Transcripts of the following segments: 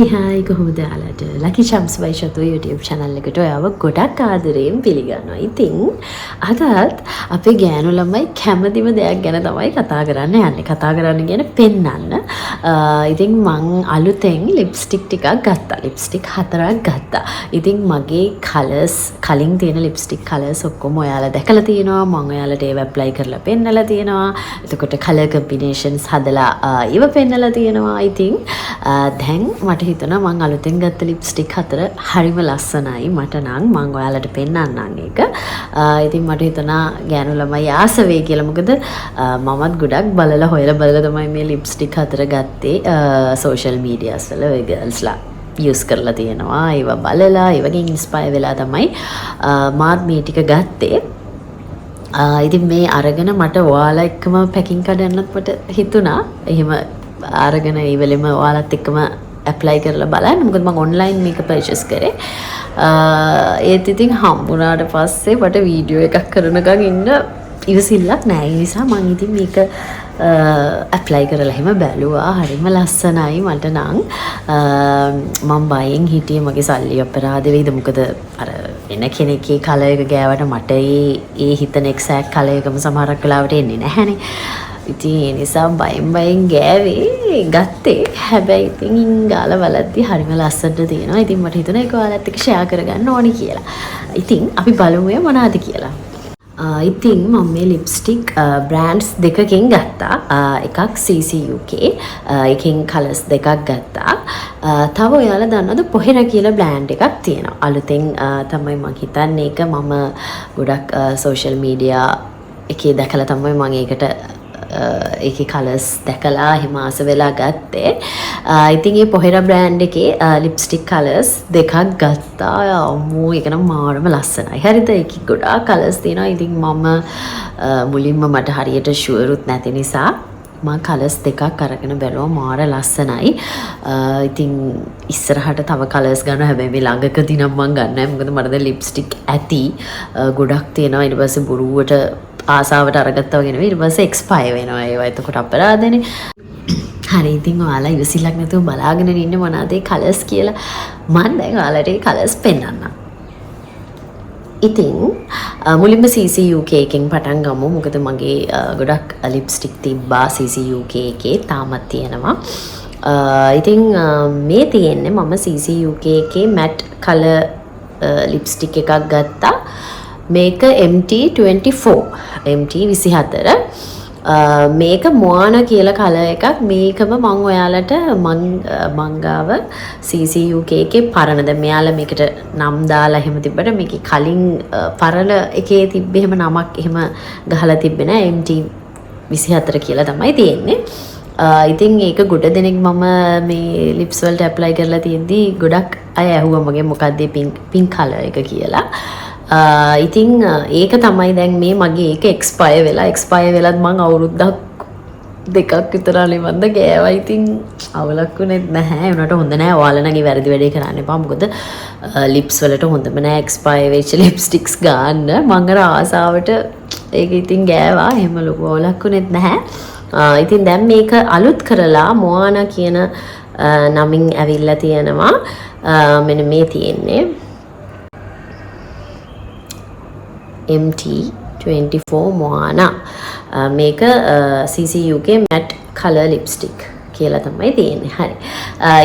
Hi hi, කොහොමද ඔයාලට? Lucky Chums by Shatu YouTube channel එකට ඔයාව ගොඩක් ආදරයෙන් පිළිගන්නවා. ඉතින් අදත් අපේ ගෑනු ළමයි කැමතිම දෙයක් ගැන තමයි කතා කරන්න යන්නේ. කතා කරන්න කියන්නේ පෙන්නන්න. ඉතින් මං අලුතෙන් ලිප්ස්ටික් ටිකක් ගත්තා. ලිප්ස්ටික් හතරක් ගත්තා. ඉතින් මගේ කලර්ස් කලින් තියෙන ලිප්ස්ටික් කලර්ස් ඔක්කොම ඔයාලා දැකලා තියෙනවා. මං ඔයාලට ඒව ඇප්ලයි කරලා පෙන්නලා තියෙනවා. එතකොට කලර් කම්බිනේෂන්ස් හදලා ඒව පෙන්නලා තියෙනවා. ඉතින් දැන් මට හිතුණා මං අලුතෙන් ගත්ත ලිප්ස්ටික් හතර හරිම ලස්සනයි මට නම්, මං ඔයාලට පෙන්නන්නම් ඒක. ඉතින් මට හිතුණා ගෑනු ළමයි ආස වෙයි කියලා. මොකද මමත් ගොඩක් බලලා හොයලා බලලා තමයි මේ ලිප්ස්ටික් හතර ගත්තේ. සෝෂල් මීඩියාස් වල ඔය ගර්ල්ස්ලා යූස් කරලා තියෙනවා. ඒවා බලලා ඒ වගේ ඉන්ස්පයර් වෙලා තමයි මාත් මේ ටික ගත්තේ. ඉතින් මේ අරගෙන මට ඔයාලා එක්කම පැකින් කඩන්නත් මට හිතුණා. එහෙම අරගෙන ඒ වෙලෙම ඔයාලත් එක්කම ඇප්ලයි කරලා බලන්න. මොකද මං ඔන්ලයින් මේක පර්චේස් කරේ. ඒත් ඉතින් හම්බුණාට පස්සේ මට වීඩියෝ එකක් කරනකන් ඉන්න ඉවසිල්ලක් නෑ. ඒ නිසා මං ඉතින් මේක ඇප්ලයි කරලා එහෙම බැලුවා. හරිම ලස්සනයි මට නම්. මං බයෙන් හිටියේ මගේ සල්ලි අපරාධ වෙයිද, මොකද අර වෙන කෙනෙක්ගේ කලර් එක ගෑවට මට ඒ ඒ හිතන එක්සැක්ට් කලර් එකම සමහරක් වෙලාවට එන්නේ නැහැනේ. ඉතින් ඒ නිසා බයෙන් බයෙන් ගෑවේ ගත්තේ. හැබැයි ඉතින් ගාලා බලද්දි හරිම ලස්සනට තියෙනවා. ඉතින් මට හිතුණා ඒක ඔයාලත් එක්ක ෂෙයා කරගන්න ඕනි කියලා. ඉතින් අපි බලමු ඒ මොනවද කියලා. ඉතින් මම මේ ලිප්ස්ටික් බ්‍රෑන්ඩ්ස් දෙකකින් ගත්තා. එකක් CCUK, එකෙන් කලර්ස් දෙකක් ගත්තා. තව ඔයාලා දන්නවද පොහෙර කියලා බ්‍රෑන්ඩ් එකක් තියෙනවා. අලුතෙන් තමයි මං හිතන්නේ ඒක මම ගොඩක් සෝෂල් මීඩියා එකේ දැකලා තමයි මං ඒකට ඒකේ කලර්ස් දැකලා එහෙම ආස වෙලා ගත්තේ. ඉතින් ඒ පොහෙර බ්‍රෑන්ඩ් එකේ ලිප්ස්ටික් කලර්ස් දෙකක් ගත්තා. අම්මෝ, ඒක නම් මාරම ලස්සනයි. හරිද? ඒකේ ගොඩාක් කලර්ස් තියෙනවා. ඉතින් මම මුලින්ම මට හරියට ෂුවරුත් නැති නිසා මං කලර්ස් දෙකක් අරගෙන බැලුවා, මාර ලස්සනයි. ඉතින් ඉස්සරහට තව කලර්ස් ගන්නවා. හැබැයි මේ ළඟකදී නම් මං ගන්න නැහැ. මොකද මට දැන් ලිප්ස්ටික් ඇති. ගොඩක් තියෙනවා. ඊට පස්සේ බොරුවට ආසාවට අරගත්තා වගේ නෙවෙයි. ඊට පස්සේ එක්ස්පයර් වෙනවා ඒවා. එතකොට අපරාධනේ. හරි, ඉතින් ඔයාලා ඉවසිල්ලක් නැතුව බලාගෙන ඉන්නේ මොනවාද ඒ කලර්ස් කියලා. මං දැන් ඔයාලට ඒ කලර්ස් පෙන්නන්නම්. ඉතින් මුලින්ම CCUK එකෙන් පටන් ගමු. මොකද මගේ ගොඩක් ලිප්ස්ටික් තිබ්බා CCUK එකේ, තාමත් තියෙනවා. ඉතින් මේ තියෙන්නේ මම CCUK එකේ මැට් කලර් ලිප්ස්ටික් එකක් ගත්තා. මේක MT24, MT24. මේක මොઆනා කියලා කලර් එකක්. මේකම මං ඔයාලට මං ගාව CCUK එකේ පරණ, දැන් මෙයාලා මේකට නම් දාලා එහෙම තිබ්බට මේකේ කලින් පරණ එකේ තිබ්බ එහෙම නමක් එහෙම ගහලා තිබ්බේ නෑ. MT24 කියලා තමයි තියෙන්නේ. ඉතින් ඒක ගොඩ දෙනෙක් මම මේ ලිප්ස් වලට ඇප්ලයි කරලා තියෙද්දි ගොඩක් අය ඇහුවා මගෙන් මොකක්ද මේ පින්ක් පින්ක් කලර් එක කියලා. ඉතින් ඒක තමයි දැන් මේ මගේ ඒක එක්ස්පයර් වෙලා, එක්ස්පයර් වෙලත් මං අවුරුද්දක් දෙකක් විතර අනේ මන්ද ගෑවා. ඉතින් අවලක් වුණෙත් නැහැ. ඒ වුණාට හොඳ නෑ. ඔයාලා නම් ඒ වැරදි වැඩේ කරන්න එපා. මොකද ලිප්ස් වලට හොඳම නෑ එක්ස්පයර් වෙච්ච ලිප්ස්ටික්ස් ගන්න. මං අර ආසාවට ඒක ඉතින් ගෑවා. එහෙම ලොකු අවලක් වුණෙත් නැහැ. ඉතින් දැන් මේක අලුත් කරලා මොઆනා කියන නමින් ඇවිල්ලා තියෙනවා. මෙන්න මේ තියෙන්නේ MT24 Moana. මේක CCUK matte color lipstick කියලා තමයි තියෙන්නේ. හරි.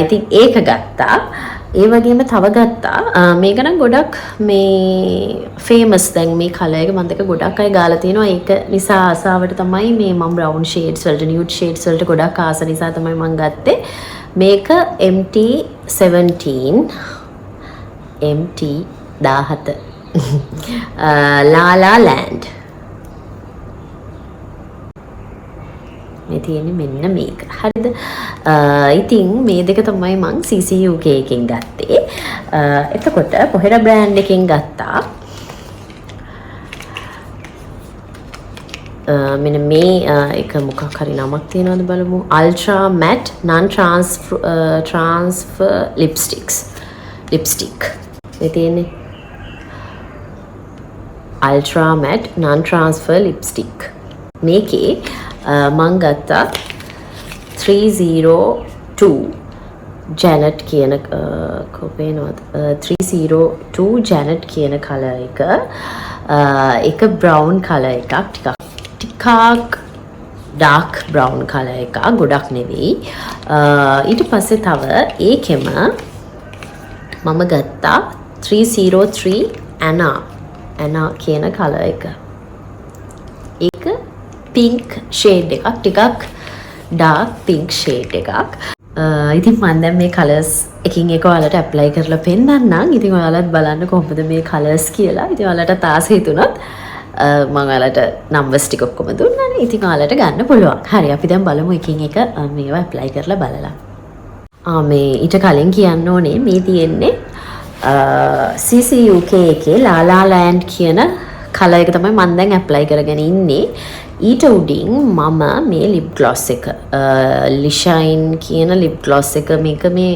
ඉතින් ඒක ගත්තා. ඒ වගේම තව ගත්තා. මේක නම් ගොඩක් මේ ෆේමස්, දැන් මේ කලර් එක මම දැක ගොඩක් අය ගාලා තියෙනවා. ඒක නිසා ආසාවට තමයි මේ මම බ්‍රවුන් ෂේඩ්ස් වලට, නියුඩ් ෂේඩ්ස් වලට ගොඩක් ආස නිසා තමයි මම ගත්තේ. මේක MT17, MT17, ලාලා ලෑන්ඩ්. මේ තියෙන්නේ මෙන්න මේක. හරිද? ඉතින් මේ දෙක තමයි මං CCUK එකෙන් ගත්තේ. එතකොට පොහෙර බ්‍රෑන්ඩ් එකෙන් ගත්තා. මෙන්න මේ එක මොකක් හරි නමක් තියෙනවද බලමු. Ultra Matte Non Transfer Lipsticks. Lipstick. මේ තියෙන්නේ Ultra Matte Non Transfer Lipstick. මේකේ මං ගත්තා 302. ජැනට් කියන කොපේනවද 302 ජැනට් කියන කලර් එක. ඒක බ්‍රවුන් කලර් එකක්, ටිකක් ටිකක් ඩාර්ක් බ්‍රවුන් කලර් එකක්, ගොඩක් නෙවෙයි. ඊට පස්සේ තව ඒකෙම මම ගත්තා 303 ඇනා, ඇනා කියන කලර් එක. ඒක පින්ක් ෂේඩ් එකක්, ටිකක් ඩාර්ක් පින්ක් ෂේඩ් එකක්. ඉතින් මම දැන් මේ කලර්ස් එකින් එක ඔයාලට ඇප්ලයි කරලා පෙන්නන්නම්. ඉතින් ඔයාලත් බලන්න කොහොමද මේ කලර්ස් කියලා. ඉතින් ඔයාලට ආස හිතුණොත් මම ඔයාලට නම්බර්ස් ටික ඔක්කොම දුන්නානේ. ඉතින් ඔයාලට ගන්න පුළුවන්. හරි, අපි දැන් බලමු එකින් එක මේවා ඇප්ලයි කරලා බලලා. මේ ඊට කලින් කියන්න ඕනේ මේ තියෙන්නේ CCUK එකේ La La Land කියන කලර් එක තමයි මම දැන් ඇප්ලයි කරගෙන ඉන්නේ. ඊට උඩින් මම මේ ලිප් ග්ලොස් එක, ලිෂයින් කියන ලිප් ග්ලොස් එක, මේක මේ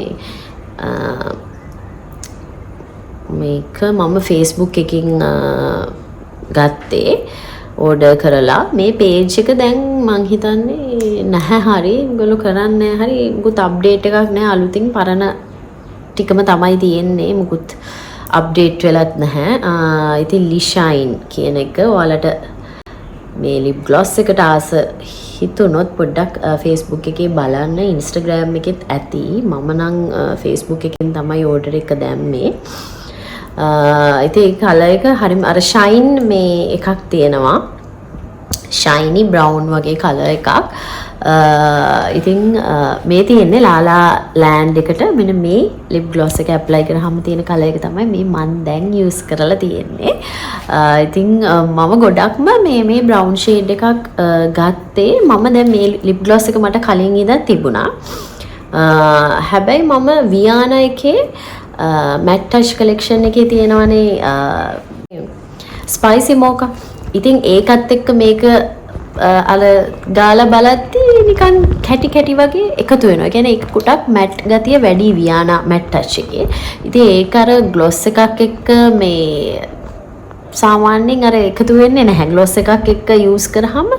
මේක මම Facebook එකකින් ගත්තේ ඕඩර් කරලා. මේ පේජ් එක දැන් මං හිතන්නේ නැහැ, හරි ඒගොල්ලෝ කරන්නේ නැහැ, හරි මුකුත් අප්ඩේට් එකක් නැහැ, අලුතින් පරණ ටිකම තමයි තියෙන්නේ, මුකුත් අප්ඩේට් වෙලත් නැහැ. ඉතින් ලිෂයින් කියන එක ඔයාලට මේ ලිප් ග්ලොස් එකට ආස හිතුනොත් පොඩ්ඩක් Facebook එකේ බලන්න, Instagram එකෙත් ඇති. මම නම් Facebook එකෙන් තමයි ඕඩර් එක දැම්මේ. ඉතින් ඒ කලර් එක හරිම අර ෂයින් මේ එකක් තියෙනවා, ෂයිනි බ්‍රවුන් වගේ කලර් එකක්. ඉතින් මේ තියෙන්නේ ලාලා ලෑන්ඩ් එකට මෙන්න මේ ලිප් ග්ලොස් එක ඇප්ලයි කරාම තියෙන කලර් එක තමයි මේ මං දැන් යූස් කරලා තියෙන්නේ. ඉතින් මම ගොඩක්ම මේ බ්‍රවුන් ෂේඩ් එකක් ගත්තේ. මම දැන් මේ ලිප් ග්ලොස් එක මට කලින් ඉඳන් තිබුණා. හැබැයි මම වියානා එකේ මැට් ටච් කලෙක්ෂන් එකේ තියෙනවනේ ස්පයිසි මෝකා. ඉතින් ඒකත් එක්ක මේක අර ගාලා බලද්දි නිකන් කැටි කැටි වගේ එකතු වෙනවා. ඒ කියන්නේ ඒක කුටක් මැට් ගතිය වැඩි වියානා මැට් ටච් එකේ. ඉතින් ඒක අර ග්ලොස් එකක් එක්ක මේ සාමාන්‍යයෙන් අර එකතු වෙන්නේ නැහැ. ග්ලොස් එකක් එක්ක යූස් කරාම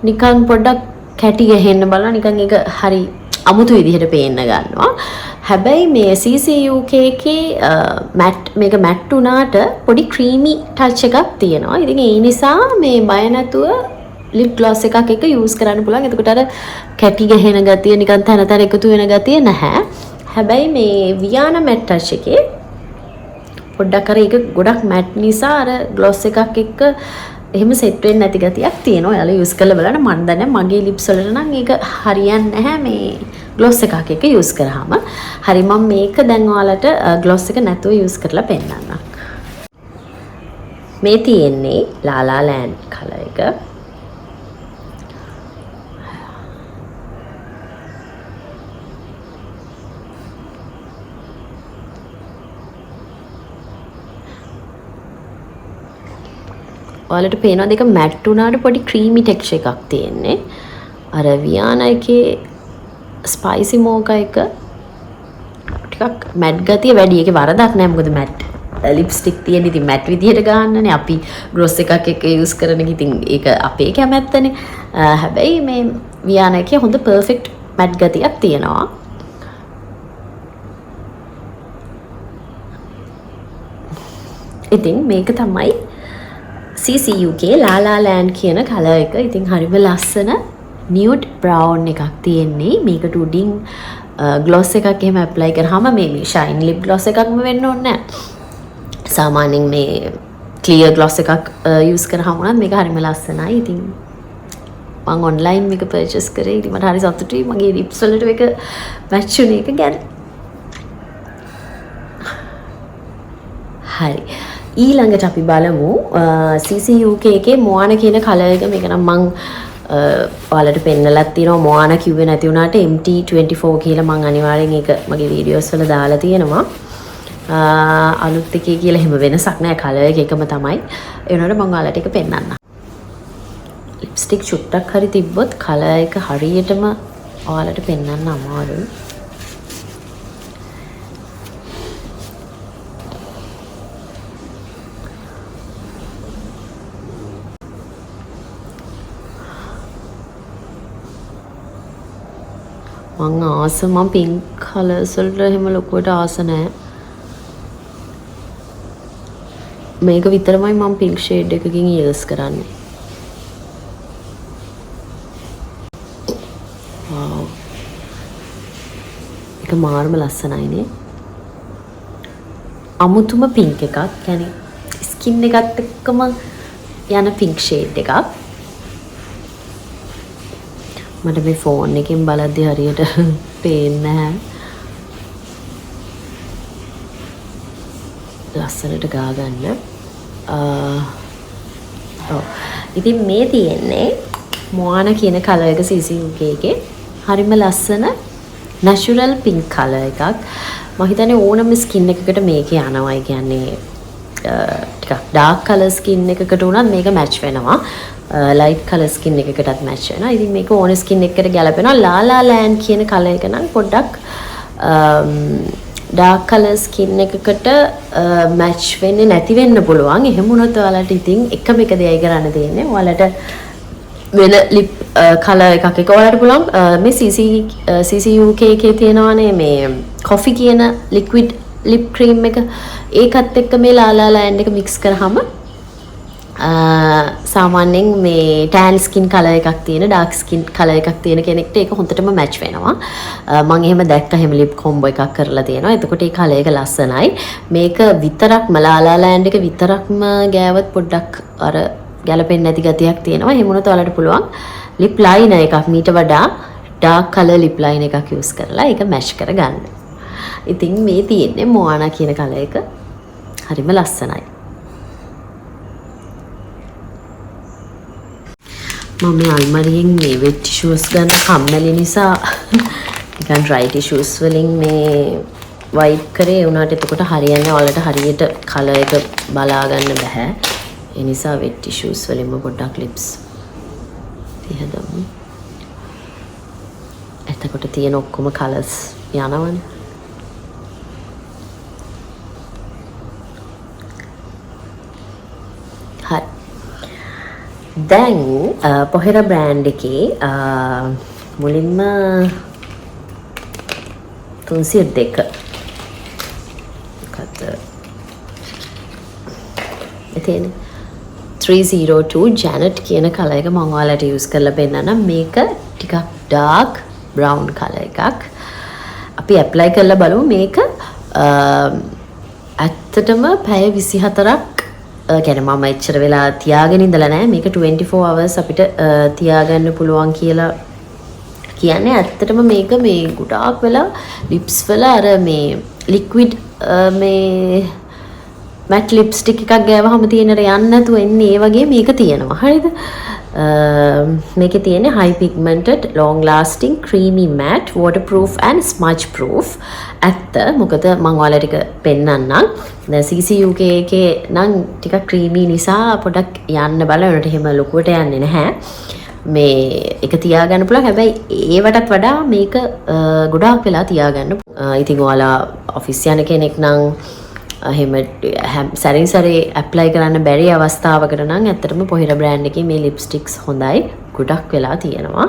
නිකන් පොඩ්ඩක් කැටි ගැහෙන්න බලනවා. නිකන් ඒක හරි අමුතු විදිහට පේන්න ගන්නවා. හැබැයි මේ CCUK එකේ මැට්, මේක මැට් වුණාට පොඩි ක්‍රීමි ටච් එකක් තියෙනවා. ඉතින් ඒ නිසා මේ බය නැතුව ලිප් ග්ලොස් එකක් එක්ක යූස් කරන්න පුළුවන්. එතකොට අර කැටි ගැහෙන ගතිය නිකන් තන තන එකතු වෙන ගතිය නැහැ. හැබැයි මේ වියානා මැට් ටච් එකේ පොඩ්ඩක් අර ඒක ගොඩක් මැට් නිසා අර ග්ලොස් එකක් එක්ක එහෙම සෙට් වෙන්නේ නැති ගතියක් තියෙනවා. ඔයාලා යූස් කරලා බලන්න. මන් දන්නේ මගේ ලිප්ස් වලට නම් ඒක හරියන්නේ නැහැ මේ ග්ලොස් එකක් එක්ක යූස් කරාම. හරි, මම මේක දැන් ඔයාලට ග්ලොස් එක නැතුව යූස් කරලා පෙන්නන්නම්. මේ තියෙන්නේ ලාලා ලෑන්ඩ් කලර් එක. ඔයාලට පේනවා දෙක මැට් වුණාට පොඩි ක්‍රීමි ටෙක්ස්චර් එකක් තියෙන්නේ. අර වියානා එකේ ස්පයිසි මෝකා එක ටිකක් මැට් ගතිය වැඩි. ඒකේ වරදක් නෑ, මොකද මැට් ලිප්ස්ටික් තියෙන ඉතින් මැට් විදියට ගන්නනේ අපි ග්ලොස් එකක් එක්ක යූස් කරන එක. ඉතින් ඒක අපේ කැමැත්තනේ. හැබැයි මේ වියානා එකේ හොඳ පර්ෆෙක්ට් මැට් ගතියක් තියෙනවා. ඉතින් මේක තමයි CCUK ලාලා ලෑන්ඩ් කියන කලර් එක. ඉතින් හරිම ලස්සන නියුඩ් බ්‍රවුන් එකක් තියෙන්නේ. මේකට උඩින් ග්ලොස් එකක් එහෙම ඇප්ලයි කරාම මේ ෂයින් ලිප් ග්ලොස් එකක්ම වෙන්න ඕනේ නෑ. සාමාන්‍යයෙන් මේ ක්ලියර් ග්ලොස් එකක් යූස් කරාම වුණත් මේක හරිම ලස්සනයි. ඉතින් මං ඔන්ලයින් මේක පර්චේස් කරේ. ඉතින් මට හරි සතුටුයි මගේ ලිප්ස් වලට මේක මැච් වුණ එක ගැන. හරි. ඊළඟට අපි බලමු CCUK එකේ මොઆනා කියන කලර් එක. මේක නම් මං ඔයාලට පෙන්නලත් තියෙනවා. මොආනා කිව්වේ නැති වුණාට MT24 කියලා මං අනිවාර්යෙන් ඒක මගේ වීඩියෝස් වල දාලා තියෙනවා. අලුත් එකේ කියලා එහෙම වෙනසක් නෑ, කලර් එක එකම තමයි. ඒ වුණාට මං ඔයාලට ඒක පෙන්නන්නම්. ලිප්ස්ටික් චුට්ටක් හරි තිබ්බොත් කලර් එක හරියටම ඔයාලට පෙන්නන්න අමාරුයි. මං ආස, මං පින්ක් කලර්ස් වලට එහෙම ලොකුවට ආස නෑ. මේක විතරමයි මං පින්ක් ෂේඩ් එකකින් යූස් කරන්නේ. වව්. ඒක මාරම ලස්සනයි නේ. අමුතුම පින්ක් එකක්. يعني ස්කින් එකත් එක්කම යන පින්ක් ෂේඩ් එකක්. මට මේ ෆෝන් එකෙන් බලද්දි හරියට පේන්නේ නැහැ. ලස්සනට ගා ගන්න. ඔව්. ඉතින් මේ තියෙන්නේ මොઆනා කියන කලර් එක CCUK එකේ. හරිම ලස්සන නැචරල් පින්ක් කලර් එකක්. මම හිතන්නේ ඕනම ස්කින් එකකට මේක යනවා. ඒ කියන්නේ ටිකක් ඩාර්ක් කලර් ස්කින් එකකට වුණත් මේක මැච් වෙනවා. ලයිට් කලර් ස්කින් එකකටත් මැච් වෙනවා. ඉතින් මේක ඕන ස්කින් එකකට ගැලපෙනවා. ලා ලා ලෑන්ඩ් කියන කලර් එක නම් පොඩ්ඩක් ඩාර්ක් කලර් ස්කින් එකකට මැච් වෙන්නේ නැති වෙන්න පුළුවන්. එහෙම වුණොත් ඔයාලට ඉතින් එකම එක දෙයයි කරන්න තියෙන්නේ. ඔයාලට වෙන ලිප් කලර් එකක් එක ඔයාලට පුළුවන් මේ CCUK එකේ තියෙනවානේ මේ කොෆි කියන ලික්විඩ් ලිප් ක්‍රීම් එක. ඒකත් එක්ක මේ ලා ලා ලෑන්ඩ් එක මික්ස් කරාම සාමාන්‍යයෙන් මේ ටෑන් ස්කින් කලර් එකක් තියෙන, ඩාර්ක් ස්කින් කලර් එකක් තියෙන කෙනෙක්ට ඒක හොඳටම මැච් වෙනවා. මං එහෙම දැක්ක එහෙම ලිප් කොම්බෝ එකක් කරලා තියෙනවා. එතකොට ඒ කලර් එක ලස්සනයි. මේක විතරක්ම ලා ලා ලෑන්ඩ් එක විතරක්ම ගෑවත් පොඩ්ඩක් අර ගැලපෙන්නේ නැති ගතියක් තියෙනවා. එහෙම වුණොත් ඔයාලට පුළුවන් ලිප් ලයිනර් එකක් මීට වඩා ඩාර්ක් කලර් ලිප් ලයිනර් එකක් යූස් කරලා ඒක මැච් කරගන්න. ඉතින් මේ තියෙන්නේ මොઆනා කියන කලර් එක. හරිම ලස්සනයි. මම මේ අල්මාරියෙන් මේ වෙට් ටිෂුස් ගන්න කම්මැලි නිසා නිකන් ඩ්‍රයි ටිෂුස් වලින් මේ වයිප් කරේ. ඒ වුණාට එතකොට හරියන්නේ ඔයාලට හරියට කලර් එක බලා ගන්න බෑ. ඒ නිසා වෙට් ටිෂුස් වලින්ම පොඩ්ඩක් ලිප්ස් තියදමු. එතකොට තියෙන ඔක්කොම කලර්ස් යනවනේ. හරි. දැන් පොහෙර බ්‍රෑන්ඩ් එකේ මුලින්ම 302. මොකද්ද? එතන 302 Janet කියන කලර් එක මම ඔයාලට යූස් කරලා පෙන්නන්නම්. මේක ටිකක් ඩාර්ක් බ්‍රවුන් කලර් එකක්. අපි ඇප්ලයි කරලා බලමු. මේක ඇත්තටම පැය 24ක්, කියන්නේ මම එච්චර වෙලා තියාගෙන ඉඳලා නෑ. මේක 24 hours අපිට තියාගන්න පුළුවන් කියලා කියන්නේ. ඇත්තටම මේක මේ ගොඩාක් වෙලා ලිප්ස් වල අර මේ ලික්විඩ් මේ මැට් ලිප්ස්ටික් එකක් ගෑවහම තියෙන අර යන්නේ නැතුව එන්නේ ඒ වගේ මේක තියෙනවා. හරිද? මේකේ තියෙන්නේ high pigmented, long lasting, creamy matte, waterproof and smudge proof. ඇත්ත. මොකද මං ඔයාලට ටික පෙන්නන්නම්. දැන් CCUK එකේ නම් ටිකක් ක්‍රීමි නිසා පොඩක් යන්න බලන උනට එහෙම ලොකුවට යන්නේ නැහැ. මේ එක තියාගන්න පුළුවන්. හැබැයි ඒවටත් වඩා මේක ගොඩාක් වෙලා තියාගන්න. ඉතින් ඔයාලා ඔෆිස් යන කෙනෙක් නම් එහෙම සැරින් සැරේ ඇප්ලයි කරන්න බැරි අවස්ථාවකට නම් ඇත්තටම පොහිර බ්‍රෑන්ඩ් එකේ මේ ලිප්ස්ටික්ස් හොඳයි. ගොඩක් වෙලා තියෙනවා.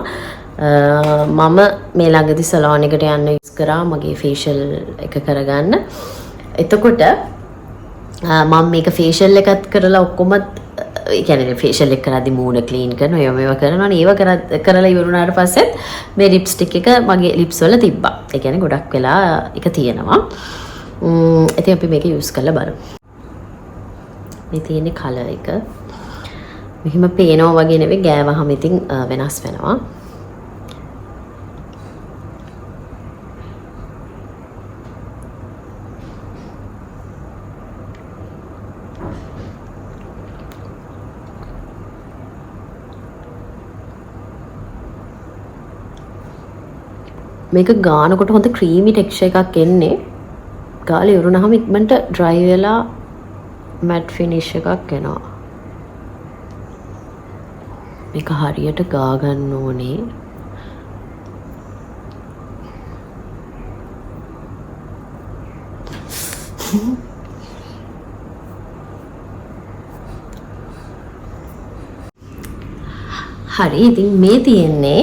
මම මේ ළඟදි සලෝන් එකට යන්න යූස් කරා මගේ ෆේෂල් එක කරගන්න. එතකොට මම මේක ෆේෂල් එකත් කරලා ඔක්කොම, ඒ කියන්නේ ෆේෂල් එක කරද්දි මූණ ක්ලීන් කරනවා, ඒව මේව කරනවනේ. ඒව කරලා ඉවර වුණාට පස්සෙත් මේ ලිප්ස්ටික් එක මගේ ලිප්ස් වල තිබ්බා. ඒ කියන්නේ ගොඩක් වෙලා එක තියෙනවා. ඉතින් අපි මේක යූස් කරලා බලමු. මේ තියෙන්නේ කලර් එක. මෙහෙම පේනවා වගේ නෙවෙයි, ගෑවහම ඉතින් වෙනස් වෙනවා. මේක ගානකොට හොඳ ක්‍රීමි ටෙක්ස්චර් එකක් එන්නේ. ගාලා ඉවරුනහම ඉක්මනට ඩ්‍රයි වෙලා මැට් ෆිනිෂ් එකක් එනවා. මේක හරියට ගා ගන්න ඕනේ. හරි, ඉතින් මේ තියෙන්නේ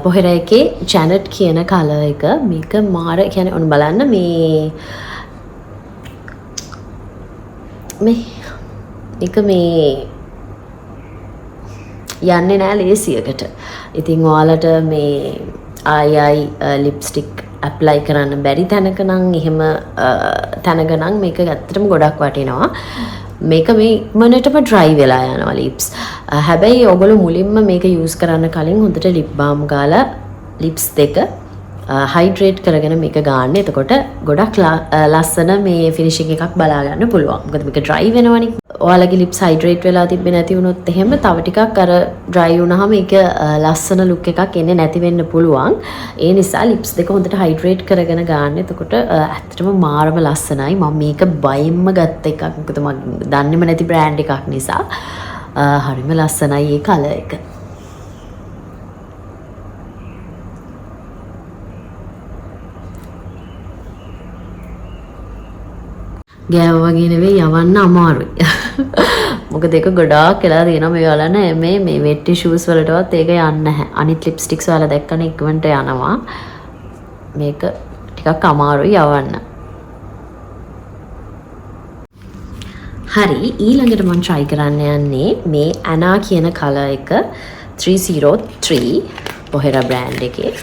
පොහෙර එකේ ජැනට් කියන කලර් එක. මේක මාර කියන්නේ ඔන්න බලන්න මේ මේ මේක මේ යන්නේ නෑ ලේසියකට. ඉතින් ඔයාලට මේ ආයි ආයි ලිප්ස්ටික් ඇප්ලයි කරන්න බැරි තැනක නම් එහෙම තැනක නම් මේක ඇත්තටම ගොඩක් වටිනවා. මේක මේ ඉක්මනටම ඩ්‍රයි වෙලා යනවා ලිප්ස්. හැබැයි ඔයගොල්ලෝ මුලින්ම මේක යූස් කරන්න කලින් හොඳට ලිප් බාම් ගාලා ලිප්ස් දෙක හයිඩ්‍රේට් කරගෙන මේක ගන්න. එතකොට ගොඩක් ලස්සන මේ ෆිනිෂින් එකක් බලා ගන්න පුළුවන්. මොකද මේක ඩ්‍රයි වෙනවනේ. ඔයාලගේ ලිප්ස් හයිඩ්‍රේට් වෙලා තිබ්බේ නැති වුණොත් එහෙම තව ටිකක් අර ඩ්‍රයි වුණාම ඒක ලස්සන ලුක් එකක් එන්නේ නැති වෙන්න පුළුවන්. ඒ නිසා ලිප්ස් දෙක හොඳට හයිඩ්‍රේට් කරගෙන ගන්න. එතකොට ඇත්තටම මාරම ලස්සනයි. මම මේක බයින්ම ගත්ත එකක්. මොකද මම දන්නේම නැති බ්‍රෑන්ඩ් එකක් නිසා. හරිම ලස්සනයි ඒ කලර් එක. ගෑව වගේ නෙවෙයි යවන්න අමාරුයි. මොකද ඒක ගොඩාක් වෙලා තියෙනවා මේ බලන්න මේ මේ වෙට් ටිෂුස් වලටවත් ඒක යන්නේ නැහැ. අනිත් ලිප්ස්ටික්ස් ඔයාලා දැක්කනේ ඉක්මනට යනවා. මේක ටිකක් අමාරුයි යවන්න. හරි, ඊළඟට මම try කරන්න යන්නේ මේ ඇනා කියන කලර් එක 303 පොහෙර බ්‍රෑන්ඩ් එකේ.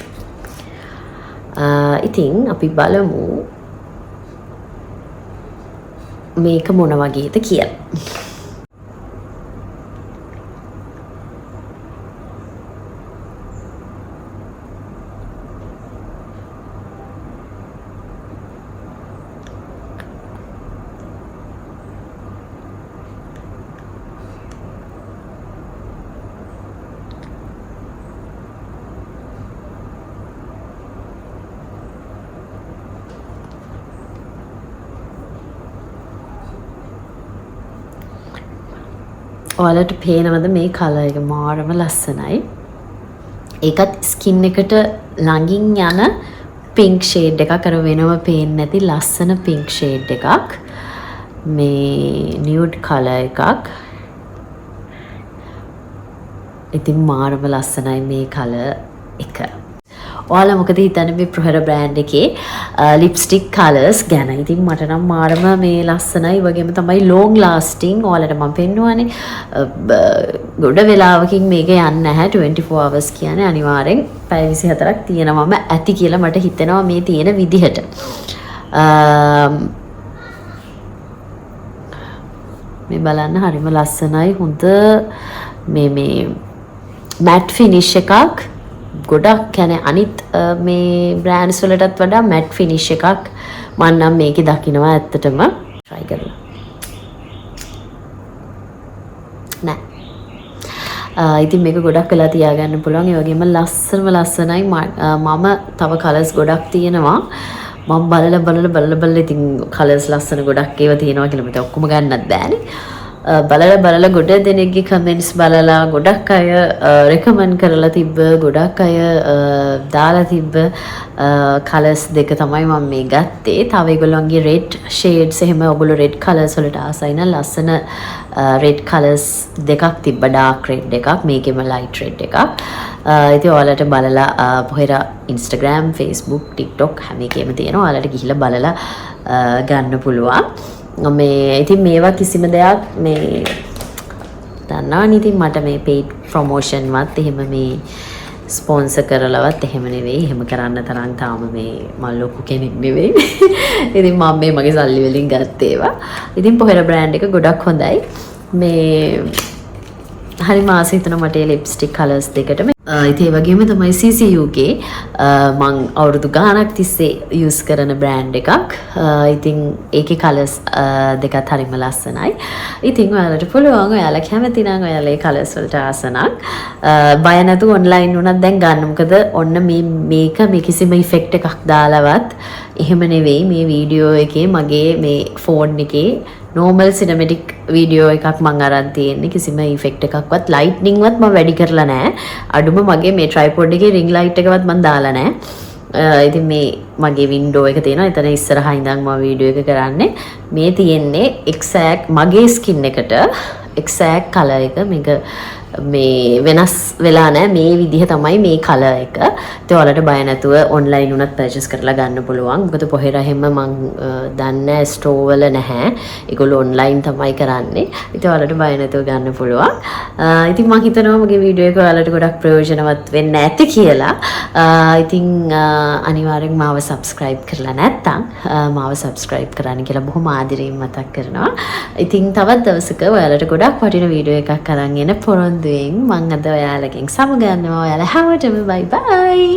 ඉතින් අපි බලමු මේක මොන වගේද කියලා. ඔයාලට පේනවද මේ කලර් එක මාරම ලස්සනයි. ඒකත් ස්කින් එකට ළඟින් යන පින්ක් ෂේඩ් එකක්, අර වෙනම පේන්නේ නැති ලස්සන පින්ක් ෂේඩ් එකක්. මේ නියුඩ් කලර් එකක්. ඉතින් මාරම ලස්සනයි මේ කලර් එක. ඔයාලා මොකද හිතන්නේ මේ ප්‍රොහෙර බ්‍රෑන්ඩ් එකේ ලිප්ස්ටික් කලර්ස් ගැන? ඉතින් මට නම් මාරම මේ ලස්සනයි. ඒ වගේම තමයි ලොං ලාස්ටිං. ඔයාලට මම පෙන්නුවානේ. ගොඩ වෙලාවකින් මේක යන්නේ නැහැ. 24 hours කියන්නේ අනිවාර්යෙන් පැය 24ක් තියෙනවම ඇති කියලා මට හිතෙනවා මේ තියෙන විදිහට. මේ බලන්න හරිම ලස්සනයි. හොඳ මේ මැට් ෆිනිෂ් එකක්. ගොඩක් අනිත් මේ බ්‍රෑන්ඩ්ස් වලටත් වඩා මැට් ෆිනිෂ් එකක් මං නම් මේකේ දකිනවා ඇත්තටම. try කරලා. නෑ. ඉතින් මේක ගොඩක් වෙලා තියාගන්න පුළුවන්. ඒ වගේම ලස්සනම ලස්සනයි. මම තව කලර්ස් ගොඩක් තියෙනවා. මම බලලා බලලා බලලා බලලා ඉතින් කලර්ස් ලස්සන ගොඩක් ඒවා තියෙනවා කියලා මට ඔක්කොම ගන්නත් බෑනේ. බලලා බලලා ගොඩ දෙනෙක්ගේ කමෙන්ට්ස් බලලා ගොඩක් අය රෙකමන්ඩ් කරලා තිබ්බ, ගොඩක් අය දාලා තිබ්බ කලර්ස් දෙක තමයි මම මේ ගත්තේ. තව ඒගොල්ලන්ගේ රෙඩ් ෂේඩ්ස් එහෙම ඔයගොල්ලෝ රෙඩ් කලර්ස් වලට ආසයි නම් ලස්සන රෙඩ් කලර්ස් දෙකක් තිබ්බ. ඩාර්ක් රෙඩ් එකක්, මේකෙම ලයිට් රෙඩ් එකක්. ඉතින් ඔයාලට බලලා පොහෙර Instagram, Facebook, TikTok හැම එකේම තියෙනවා. ඔයාලට ගිහිල්ලා බලලා ගන්න පුළුවන්. මේ ඉතින් මේවා කිසිම දෙයක් මේ දන්නවනේ ඉතින් මට මේ paid promotion වත් එහෙම මේ ස්පොන්සර් කරලවත් එහෙම නෙවෙයි. එහෙම කරන්න තරම් තාම මේ මම ලොකු කෙනෙක් නෙවෙයි. ඉතින් මම මේ මගේ සල්ලි වලින් ගත්ත ඒවා. ඉතින් පොහෙර බ්‍රෑන්ඩ් එක ගොඩක් හොඳයි. මේ හරිම ආස හිතෙනවා මට මේ ලිප්ස්ටික් කලර්ස් දෙකටම. ඉතින් ඒ වගේම තමයි CCU ගේ, මං අවුරුදු ගාණක් තිස්සේ යූස් කරන බ්‍රෑන්ඩ් එකක්. ඉතින් ඒකේ කලර්ස් දෙකත් හරිම ලස්සනයි. ඉතින් ඔයාලට පුළුවන් ඔයාලා කැමති නම් ඔයාලා ඒ කලර්ස් වලට ආස නම්, බය නැතුව ඔන්ලයින් වුණත් දැන් ගන්න. මොකද ඔන්න මේක මේ කිසිම ඉෆෙක්ට් එකක් දාලවත් එහෙම නෙවෙයි. මේ වීඩියෝ එකේ මගේ මේ ෆෝන් එකේ නෝමල් සිනමැටික් වීඩියෝ එකක් මං අරන් තියෙන්නේ. කිසිම ඉෆෙක්ට් එකක්වත් ලයිට්නින් වත් මං වැඩි කරලා නෑ. අඩුම මගේ මේ ට්‍රයිපොඩ් එකේ රින්ග් ලයිට් එකවත් මං දාලා නෑ. ඉතින් මේ මගේ වින්ඩෝ එක තියෙනවා. එතන ඉස්සරහා ඉඳන් මම වීඩියෝ එක කරන්නේ. මේ තියෙන්නේ එක්සෑක්ට් මගේ ස්කින් එකට එක්සෑක්ට් කලර් එක. මේක මේ වෙනස් වෙලා නෑ. මේ විදිහ තමයි මේ කලර් එක. ඉතින් ඔයාලට බය නැතුව ඔන්ලයින් උනත් පර්චේස් කරලා ගන්න පුළුවන්. මොකද පොහේර එහෙම මං දන්නේ ස්ටෝර් වල නැහැ. ඒගොල්ලෝ ඔන්ලයින් තමයි කරන්නේ. ඉතින් ඔයාලට බය නැතුව ගන්න පුළුවන්. ඉතින් මං හිතනවා මගේ වීඩියෝ එක ඔයාලට ගොඩක් ප්‍රයෝජනවත් වෙන්න ඇති කියලා. ඉතින් අනිවාර්යෙන් මාව සබ්ස්ක්‍රයිබ් කරලා නැත්නම් මාව සබ්ස්ක්‍රයිබ් කරන්න කියලා බොහොම ආදරයෙන් මතක් කරනවා. ඉතින් තවත් දවසක ඔයාලට ගොඩක් වටින වීඩියෝ එකක් අරන් එන පොරොන්දුවෙන් මං අද ඔයාලගෙන් සමුගන්නවා. ඔයාලා හැමෝටම බයි බයි.